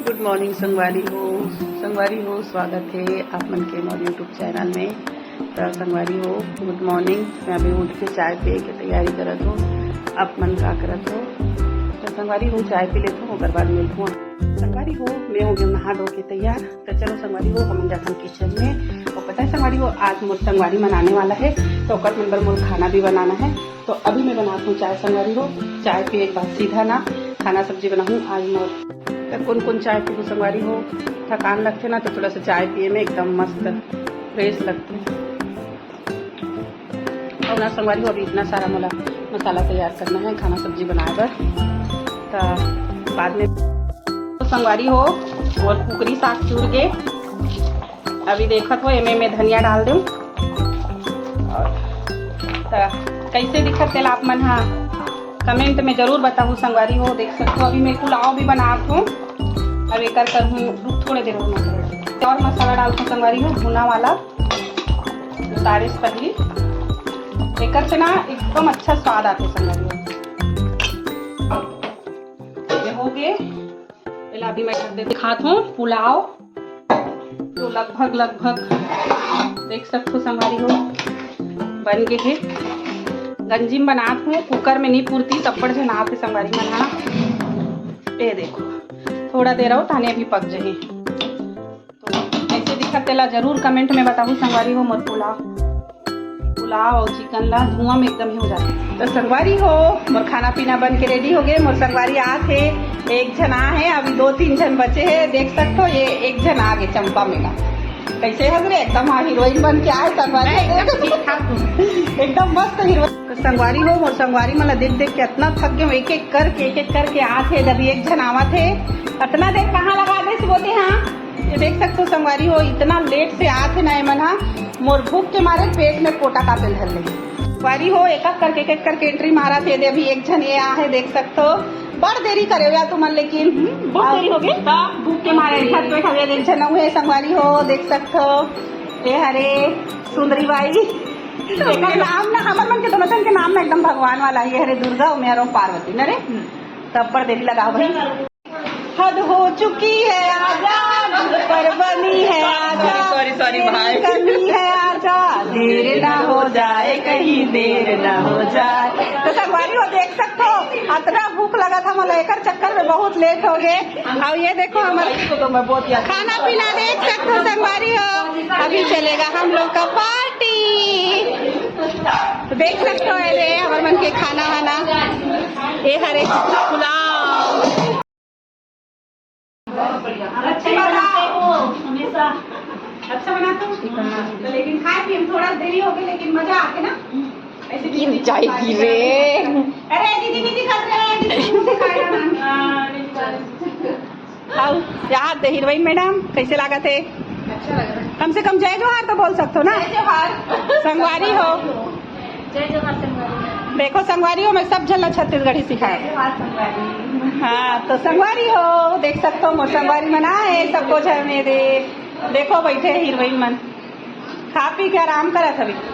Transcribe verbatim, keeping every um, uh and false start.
गुड morning संगवारी हो। संगवारी हो, स्वागत हे आप मन के मोर YouTube चैनल में। त संगवारी हो, गुड मॉर्निंग। मैं अभी उठ के चाय पिए के तैयारी करत हूँ। आप मन का करत हो? त संगवारी हो, चाय पी लेत हूँ, ओकर बाद मिलत हूँ। संगवारी हो, मैं हो गया नहा धो के तैयार। त चलो संगवारी हो, हम जाथन किचन में। अउ पता है संगवारी हो, आज मोर संगवारी मन आने वाला है, त ओकर मन बर मोर खाना भी बनाना है। त अभी मैं बनात हूँ चाय संगवारी हो। चाय पिए के बाद सीधा ना खाना सब्जी बनाहूँ आज मोर। त कोन कोन चाय पीहूँ संगवारी हो? थकान लगथे ना, त थोड़ा सा चाय पिए में एकदम मस्त फ्रेश लगथे। अउ ना संगवारी हो, अभी इतना सारा मोला मसाला तैयार करना है खाना सब्जी बनाए बर। त बाद में तो संगवारी हो, मोर कुकरी साग चूर गे। अभी देखत हो, एमे मैं धनिया डाल दूँ। त कैसे दिखत तेला आप मन हा कमेंट में जरूर बताहू संगवारी हो। देख सकत हो, अभी मैं पुलाव भी बनात हूँ। अब एकर करहूँ, रुक थोड़े देर और मसाला, और मसाला डालत हूँ संगवारी हो, भुना वाला उतारे से पहली। एकर से ना एकदम अच्छा स्वाद आथे संगवारी हो। ये हो गए, पहले अभी मैं ढक देती। दिखात हूँ पुलाव, तो लगभग, लगभग देख सकत हो संगवारी हो, बन गे हे। गंजी में बनात हूँ, कुकर में नहीं पुरती, तब्बड़ झन आत हे संगवारी मन हा। ये देखो, थोड़ा देर अउ, ताने अभी पक जाही। तो कैसे दिखत तेला जरूर कमेंट में बताहू संगवारी हो। मोर पुलाव, पुलाव अउ चिकन ला धुआं में एकदम ही हो जाथे। तो संगवारी हो, मोर खाना पीना बन के रेडी हो गए। मोर संगवारी आत हे, एक झन आ हे, अभी दो तीन झन बचे हे। देख सकत हो, ये एक झन आ गे, चंपा मेला। कैसे हस रे? एकदम हाँ, हीरोइन बन के आए संगवारी। मैं एकदम ठीक ठाक हूँ। एकदम मस्त हीरोइन। तो संगवारी हो, मोर संगवारी मन ला देख देख के अतना थक गए, एक एक करके, एक एक करके आत हे। जब एक झन आवत हे, अतना देर कहाँ लगा दे बोलते, हाँ। ये देख सकत हो संगवारी हो, इतना लेट से आत हे ना एमन हा, मोर भूख के मारे पेट में पोटा कापे धर ले। संगवारी हो, एक एक करके, एक एक करके एंट्री मारत हे। दे अभी एक झन ये आ हे, देख सकत हो, बड़ देरी करे हो यार तुमन, लेकिन हम्म, बहुत देरी हो गई। त भूख के मारे बैठत बैठत एक झन अउ हे संगवारी हो, देख सकत हो। ये हरे सुंदरी बाई, एकर नाम ना हमर मन के दोनों झन के नाम ना एकदम भगवान वाला हे। ये हरे दुर्गा, अउ मैं हरव पार्वती न रे। तब पर देरी लगाओ भाई। हद हो चुकी है आजा, पर बनी है आजा। सॉरी, सॉरी, सॉरी भाई। कमी है आजा, देर ना हो जाए, कहीं देर ना हो जाए। तो संगवारी हो, देख सकत हो, अतना भूख लगा था मोला, एकर चक्कर में बहुत लेट हो गए। अउ ये देखो हमर इसको तो मैं बहुत याद खाना पीना देख सकत हो संगवारी हो। अभी चलेगा हम लोग का पार्टी। तो देख सकत हो, ये हमर मन के खाना वाना, ये हरे पुलाव। अच्छा बनाते हो हमेशा। अच्छा बनाते हो। तो लेकिन खाए पिए में थोड़ा देरी हो गई, लेकिन मजा आके ना। ऐसे गिर जाएगी रे। अरे दीदी, दीदी कर रहे हैं, दीदी, दीदी खाएगा ना। हाँ, दीदी खा रहे हैं। आओ, यहाँ दे हीरोइन मैडम, कैसे लागत हे? अच्छा लग रहा है। कम से कम जय जोहार तो बोल सकत हो ना। जय जोहार। संगवारी हो। जय जोहार संगवारी। देखो संगवारी हो, मैं सब झन ला छत्तीसगढ़ी सिखाए। जय जोहार संगवारी। हाँ, तो संगवारी हो, देख सकत हो, मोर संगवारी मन आए, सबको झन में दे। देखो बैठे हीरोइन मन, खा पी के आराम करत हवे।